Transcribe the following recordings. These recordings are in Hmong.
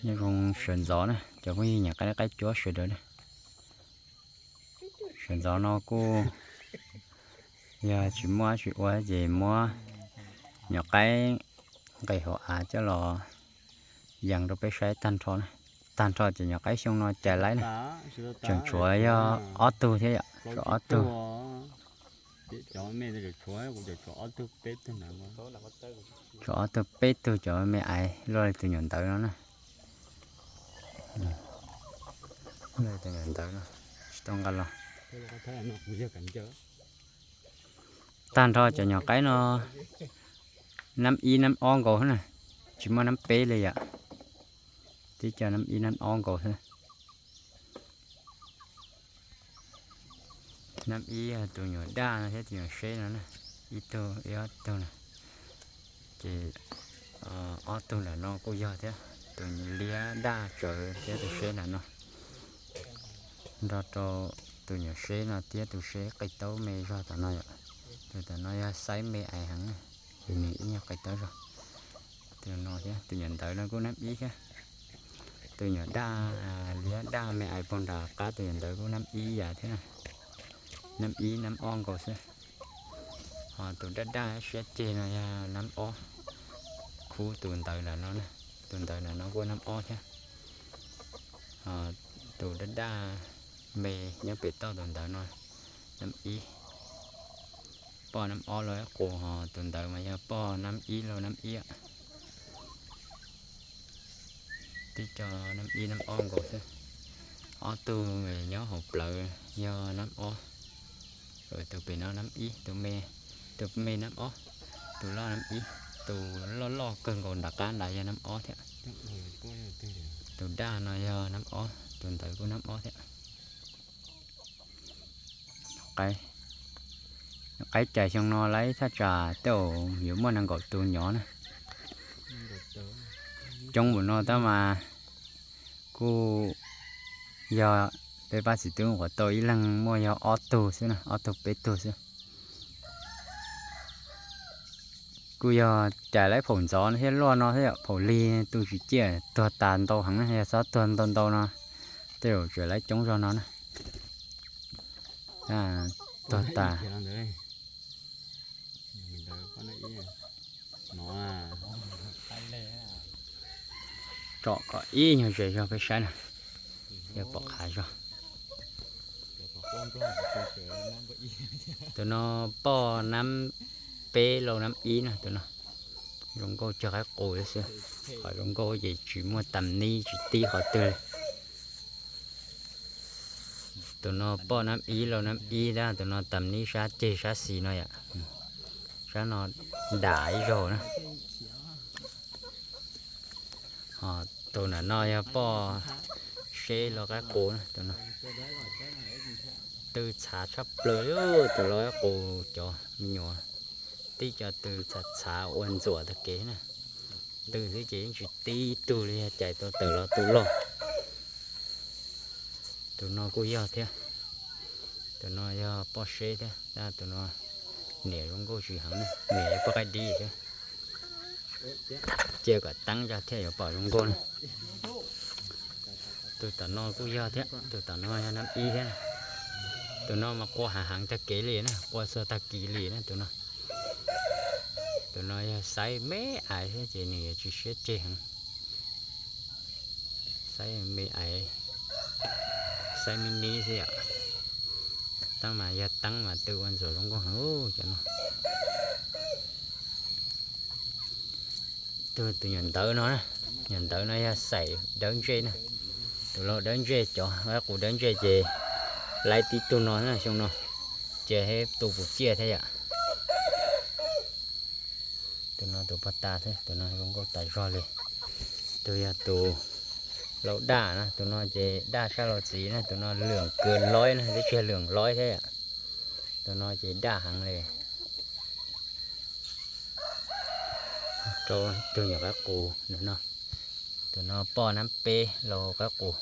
Nyob zoo sawv ntxov na cov phooj ywg nyuam qaib qaib cuab sawv daws na. Sawv ntxov no kuj yog tsis muaj dab tsi ua ces muab nyuam qaib nqis hauv av coj los yees rau peb saib tag nrho na. Tag nrho ces nyuam qaib xyoo no cais laib na, tseem tshuav yog ob tug thiab yom, tshuav ob tug. Tshuav ob tug peb tug cov me aiv luaj li tus nyuam ntawv no na. Luaj li tus nyuam ntawv no, tsis tau nqa los. Tag nrho cov nyuam qaib no nab ib nab ob nkaus xwb na, tsis muaj nab peb li yom. Tib co nab ib nab ob nkaus xwb. Nab ib yog tus nyuam daj no thiab tus nyuam seb no na, ib tug ib ob tug na. Ces ob tug ntawm no kuj yog thiab, tus liab daj tsawv thiab tus seb ntawm no. Nrog rau tus nyuam seb no thiab tus seb qis taub me zog tom no yom. Tus tom no yog xaiv me aiv heev, tus nws ib nyuag qis taub zog. Tus no thiab, tus nyuam ntawv no kuj nab ib thiab. Tus nyuam daj, liab daj me aiv pog nram qab tus nyuam ntawv kuj nab ib yam thiab. Nab ib nab ob nkaus xwb. Ho tus daj daj siab ceg no yog nab ob, khub tus ntawv ntawm no, tus ntawv ntawm no kuj nab ob thiab. Ho tus daj daj me nyob pem toj tus ntawv no nab ib. Poj nab ob lauj ib qus, ho tus ntawd mas yog poj nab ib lauj nab ib. Tib co nab ib nab ob nkaus xwb. Ob tug nyob hauv plawv yog nab ob. Tus pem no nab ib, tus me, tus me nab ob, tus loj nab ib, tus loj loj kawg nkaus nram qab ntawd yog nab ob thiab. Tus daj no yog nab ob, tus ntawd kuj nab ob thiab. Qaib cais xyoo no laib thaj tsam tej zaum yuav muaj nees nkaum tus nyom na. Coob npaum no tab mas kuj yog peb pab txiv tub nyuam qhuav tau ib leeg muaj yog ob tug xwb na, ob tug peb tug xwb. Kuj yog cais laib phaum ntxov no thiab luaj no thiab yom, phaum lig tu tsis ciaj tuag tas ntau heev na, yog txhob tuag ntau ntau no tej zaum tseem laib coob zog no na. Tuag tas. Tsom kom ib nyuag zes zog peb saib na, yog pom qhav zog. Tus no poj nab peb lauj nab ib na, tus no zoo nkauj cog qaib qus li xwb. Qhov zoo nkauj ces tsis muaj tas nib tsis tib qhov twg li. Tus no poj nab ib lauj nab ib tab, tus no tas nib sab ceg sab xis no yom. Sab no dam ib zaug na. Ho tus ntawm no yog poj seb lauj qaib qus na, tus no tw txhav tshaj plaws li, tus lauj qaib qus cov me nyuam tib co tw txhav txhav ua ntxuam tag kev na. Tw xwb ces yeej tsis tib tug li, yog cais tau tawm los tu loj. Tus no kuj yog thiab, tus no yog poj seb thiab, tab tus no niam zoo nkauj tsis heev na, niam poj qaib dib thiab. Cia kom teeb tso thiaj yuav pom zoo nkauj na. Tus tom no kuj yog thiab, tus tom no yog nab ib thiab. Tus no mas qua hav heev tag kev li na, qua txog tag kis li na tus no. Tus no yog xaiv me aiv thiab ces nws yuav tsis siab ceg heev. Xaiv me aiv, xaiv me nib xwb yom. Tab mas yog teeb mas tw ua ntxuam zoo nkauj heev cov no. Tus, tus nyuam ntawv no na, nyuam ntawv no yog xaim dawb ntsej na. Tus lauj dawb ntsej cov, qaib qus dawb ntsej ces laib tib tug no xwb xyoo no, cia seb tu puas ciaj thiab yom. Tus no tus pog tas thiab, tus no zoo nkauj tas zog li. Tus yog tus lauj daj na, tus no ces daj sab laug txiv na, tus no lwm kws loib na, twb tsis yog lwm loib thiab yom. Tus no ces daj heev li. Rau tus nyuam qaib qus ntawm no, tus no poj nab peb lauj qaib qus.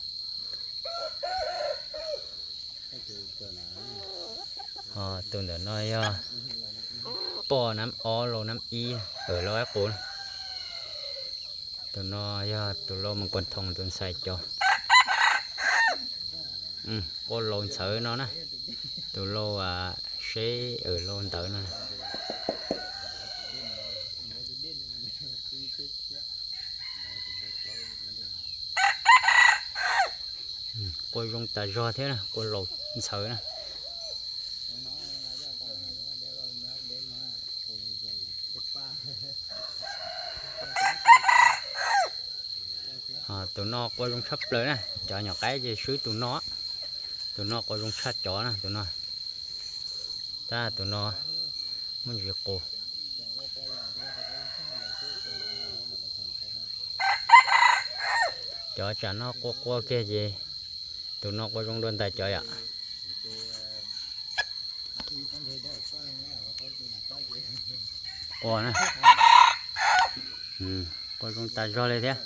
Ho tus ntawm no yog poj nab ob lauj nab ib, lauj qaib qus. Tus no yog tus lau mas kuas thoom tus ntxhais cov. Quaj laus ntxhawv no na, tus lau seb laus ntawv no. Quaj zoo tas zog thiab na, quaj laus ntxhawv na. Tus no quaj zoo tshaj plaws na, cov nyuam qaib ces swb tus no. Tus no quaj zoo tshaj cov na, tus no. Tab tus no muaj ntsis qus. Cov tsam no quaj quaj kiag ces tus no quaj zoo dua ntais cov yom. Quaj na, quaj zoo tas zog li thiab.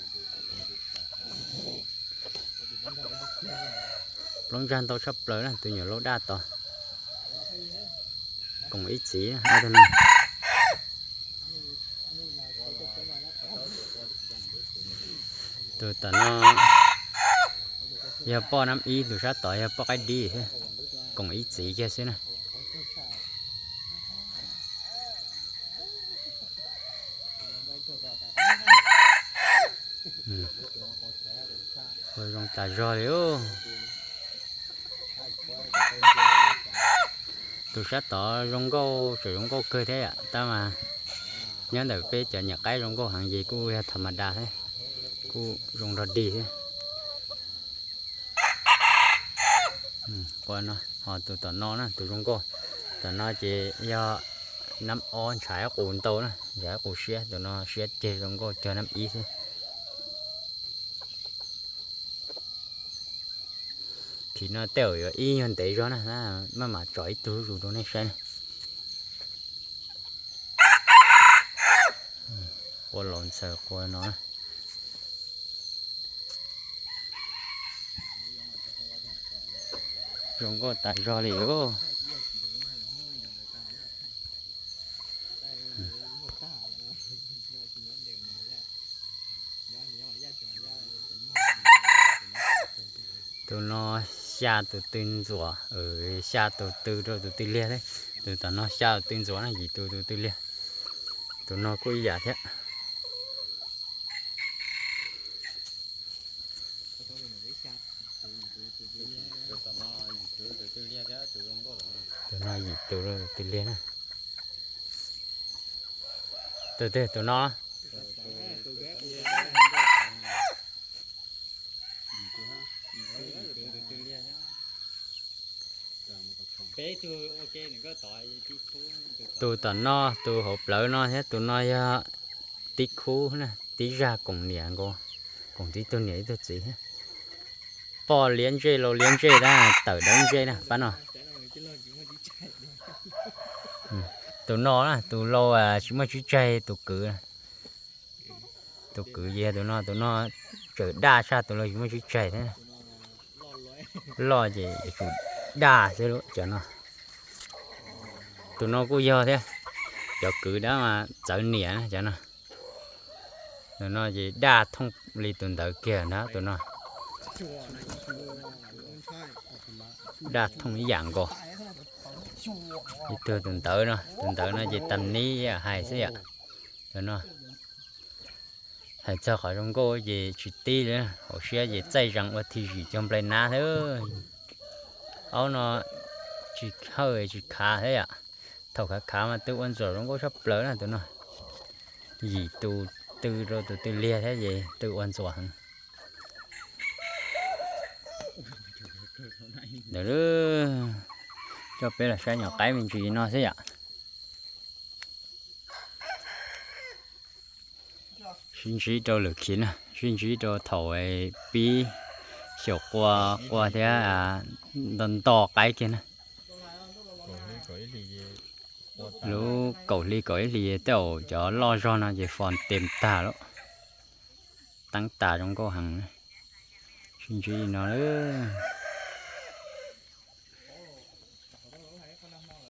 Plaub ntsag ntau tshaj plaws na, tus nyuam lau daj tod. Koom ib txiv na, ob tug no. Tus tom no yog poj nab ib, tus sab tod yog poj qaib dib thiab. Koom ib txiv kiag xwb na. Quaj zoo tas zog li. Tus sab tod zoo nkauj, tseem zoo nkauj kawg thiab yom, tab mas nyob ntawm peb cov nyuam qaib zoo nkauj heev ces kuj yog tham mas das thiab, kuj zoo nrog dig thiab. Ho tus tom no na, tus zoo nkauj, tom no ces yog nab ob ntshav qus ntau na, ntshav qus siab, tus no siab ceg zoo nkauj cog nab ib xwb. Phim no tej zaum yuav ib nyuag ntev zog na, maj mam tsom ib tug zuj zus rau nej saib na. Quaj laus ntxhawv quaj no. Zoo nkauj tas zog li os. Tus no xya tus tw ntxuav, xya tus tw rau tus tw liag thiab. Tus tom no xya tus tw ntxuav na, yim tus tus tw liag. Tus no kuj ib yam thiab. Tus no yim tus rau tus tw liag na. Tus twg tus no? Tus tom no, tus hauv plawv no thiab tus no yog tib khub na, tib zag koom niam nkaus, koom tib tug niam ib tug txiv thiab. Poj liab ntsej laus liab ntsej tab tawm dawb ntsej na pab no. Tus no na, tus lau tsis muaj tsib tsaig, tus kwv. Tus kwv ces tus no, tus no tseem daj tshaj tus lau tsis muaj tsib tsaig thiab. Loj ces yuav tsum daj xwb lub cov no. Tus no kuj yog thiab, cov kwv dab mas txawv niam na cov no. Tus no ces daj thooj li tus ntawd kiag na tus no. Daj thooj ib yam nkaus. Ib tug tus ntawd no, tus ntawd no ces tas nib hais xwb yom. Tus no hais txog qhov zoo nkauj ces tsis tib li, hauv siab ces txaij zees ua thim zim cog nplai nab thiab. Aub no tsis hawj tsis khav thiab yom. Thaum khav khav mas tw ua ntxuam zoo nkauj tshaj plaws na tus no. Yim tus tw rau tus tw liag thiab ces tw ua ntxuam heev. Ntawd coj peb los saib nyuam qaib me ntsis no xwb yom. Sib ntsib rau lwm khiv na, sib ntsib rau thaum pib xyaum qua qua thiab nto nto qaib kiag na. Lub kaum hli kaum ib hlis tej zaum cov loj zog no ces fos tes tag lawm. Teeb tas zoo nkauj heev. Sib ntsib li no lawm.